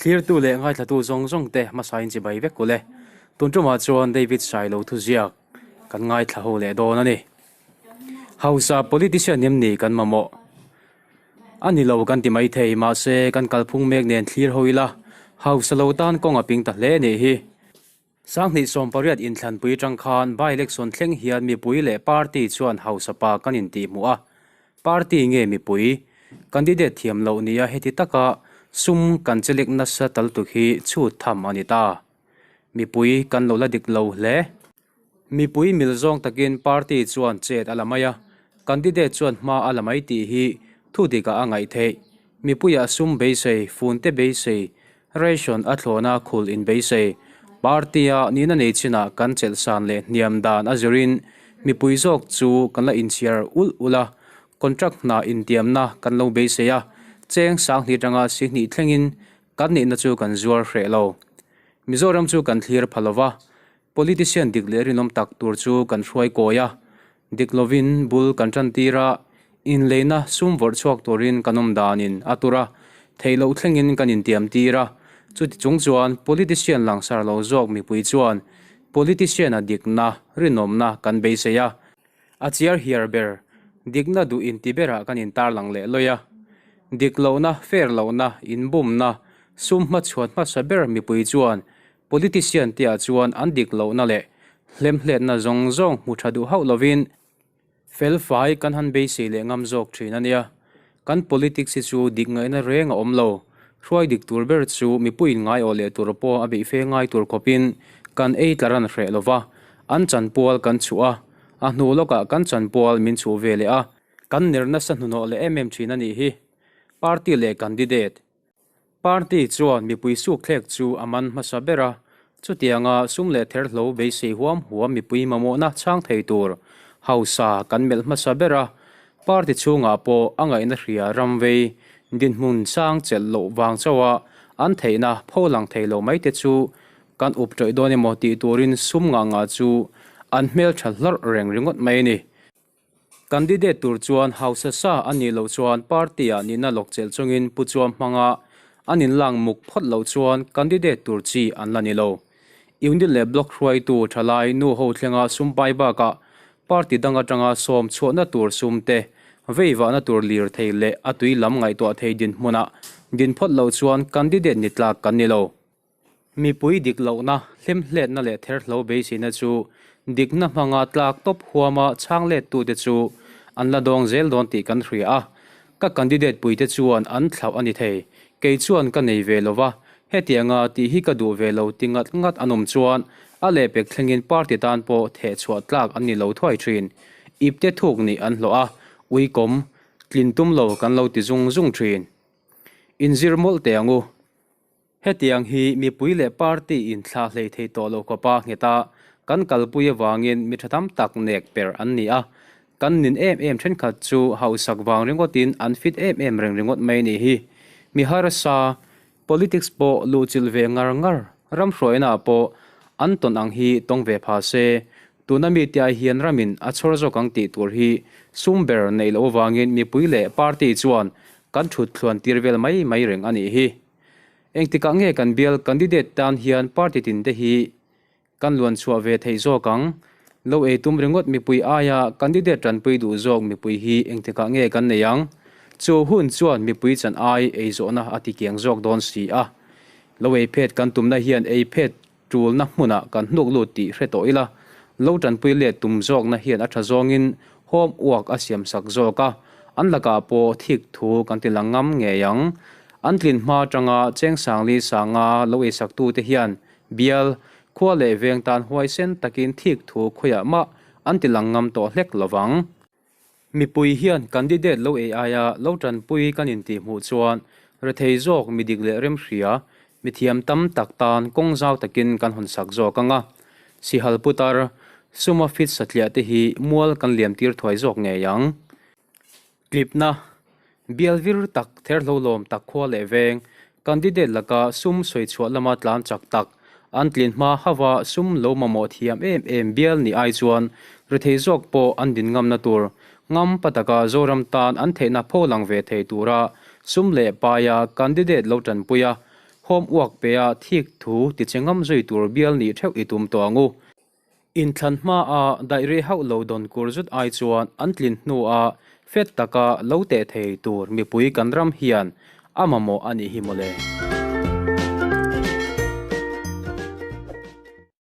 Thlirtu leh ngaithlatu zawng zawng te hmasain chibai vek ule. Tun tumah chuan David Sailo thuziak kan ngaithla ho leh dawn a ni. Hausa politician em ni kan mamawh? A ni lo kan ti mai thei, mahse kan kalphung mek nen thlir ho ila hausa lo tan kawng a ping ta hle nih hi. Sanghnih 18 inthlanpui atang khan by-election thleng hian mipui leh party chuan hausa pa kan intihhmuh a, party nge mipui? Candidate thiam loh nia heti taka sum kan chelek nasa tal tuk hi chhut tham a ni ta. Mipui kan lo la dik lo hle. Mipui mil zawng takin party chuan chet a la mai a, candidate chuan hma a la mai tih hi thu dikah a ngaih theih. Mipuiah sum beisei, funte beisei, ration a thlawna khul inbeisei, party-a nihna nei chinah kan chelh san leh hniam dan a zirin mipui zawk chu kan la inchhiar ulh ulh a, contract hna intiamna kan lo beisei a, cheng sanghnih atanga sihnih thlengin kan nihna chu kan zuar hreh lo. Mizoram chu kan thlir pha lova, Politician dik leh rinawm tak tur chu kan hruai kawi a, dik lovin bul kan tan tir a, inleina sum vawrh chhuak turin kan awm danin a tur a, theih loh thlengin kan intiam tir a. Chuti chung chuan politician langsar lo zawk mipui chuan politician-a dikna, rinawmna kan beisei a, A chiar hiar ber, dikna duh inti berah kan intarlang leh lawi a. Dik lohna, fair lohna, inbumna, sum hmachhuan hmasa ber mipui chuan politician te ah chuan an dik lohna leh hlemhletna zawng zawng hmu tha duh hauh lovin felfai kan han beisei leh ngam zawk thin a nia. Kan politics hi chu dik ngaihna reng a awm lo. Hruai dik tur ber chu mipuiin ngaiawh leh tur pawh a beih fe ngai tur khawpin kan ei tlar an hreh lova, an chanpual kan chhuah a, a hnu lawkah kan chanpual min chhuh ve leh a. Kan ner nasa hnuhnawh leh em em thin a nih hi. Party leh candidate. Party chuan mipui sukthlek chu a man hmasa ber a, chutianga sum leh therhlo beisei huam huam mipui mamawhna chhang thei tur hausa kan melh hmasa ber a, party chhungah pawh a ngaihna hria ram vei dinhmun sang chelh loh vang chauha an theihna pho lang thei lo mai te chu kan up tawih dawn emaw tih turin sum ngah ngah chu an hmeltha hlawrh reng ringawt mai a ni. Candidate tur chuan hausa sa a nih loh chuan party-ah nihna lawk chelh chungin pu chuam hmanga an inlang muk phawt loh chuan candidate tur chi an la ni lo. Unit leh block hruaitu thalai nu ho thlenga sum pai bakah party dang atanga sawm chhuahna tur sum te, veivahna tur lirthei leh a tui lam ngaihtuah thei dinhmunah din phawt loh chuan candidate ni tlak kan ni lo. Mipui dik lohna, hlemhletna leh therhlo beiseina chu dikna hmanga tlak tawp huama chhang lettute chu an la dawng zel dawn tih kan hria a. Ka candidate puite chuan an thlauh a ni thei. Kei chuan ka nei ve lova, hetianga tih hi ka duh ve lo ti ngat ngat an awm chuan a lehpek thlengin party tan pawh thehchhuah tlak an ni lo thuai thin. Ipte thuk nih an hlawh a, uikawm, tlin tum lo kan lo ti zung zung thin. Inzir mawlh teh ang u. Hetiang hi mipui leh party in thlah hlei thei tawh lo khawpa nghet a, kan kalpui avangin mi tha tam tak nek per an ni a. Kan nin em em thenkhat chu hausak vang ringawtin an fit em em reng ringawt mai nih hi. Mi harsa, politics pawh luhchilh ve ngar ngar, ram hruaina pawh an tawn ang hi tawng ve pha se, tuna mite ai hian ramin a chhawr zawk ang tih tur hi sum ber neih loh avangin mipui leh party chuan kan thut thluan tir vel mai mai reng a nih hi. Engtikah nge kan bial candidate tan hian party tin te hi kan luan chhuah ve theih zawk ang? Lo ei tum ringawt mipui aia candidate tanpui duh zawk mipui hi engtikah nge kan nei ang? Chu hun chuan mipui chan ai ei zawhna a ti kiang zawk dawn si a. Lo ei phet kan tumna hian ei phet tulna hmunah kan hnuk lut tih hre tawh ila, lo tanpui let tum zawkna hian a tha zawngin home work a siam sak zawk a, an lakah pawh thik thu kan ti lang ngam ngei ang. An tlin hma atanga Chengsangli sanga lo eisaktute hian bial, khua leh veng tan huaisen takin thik thu khawiah mah an ti lang ngam tawh hlek lovang. Mipui hian candidate lo ei aia lo tanpui kan intih hmuh chuan rethei zawk mi dik leh remhria, mi thiam tam tak tan kawng zau takin kan hawn sak zawk ang a. Sihal putar, suma fit satliah te hi mual kan liam tir thuai zawk ngei ang. Tlipna, Bial vir tak, therhlo lawm tak khua leh veng, candidate laka sum sawi chhuah lama tlan chak tak, an tlin hma hauha sum lo mamawh thiam em em bial nih ai chuan rethei zawk pawh an din ngamna tur, ngam pataka Zoram tan an theihna pho lang ve thei tura sum leh paia candidate lo tanpui a, Home uak pe a thik thu tiche ngam zui tur bial nih theuh i tum tawh ang u. Inthlan hmaa daih rei hauh lo dawn kur zut ai chuan an tlin hnua fet taka lo teh thei tur mipui kan ram hian a mamawh a nih hi mawle.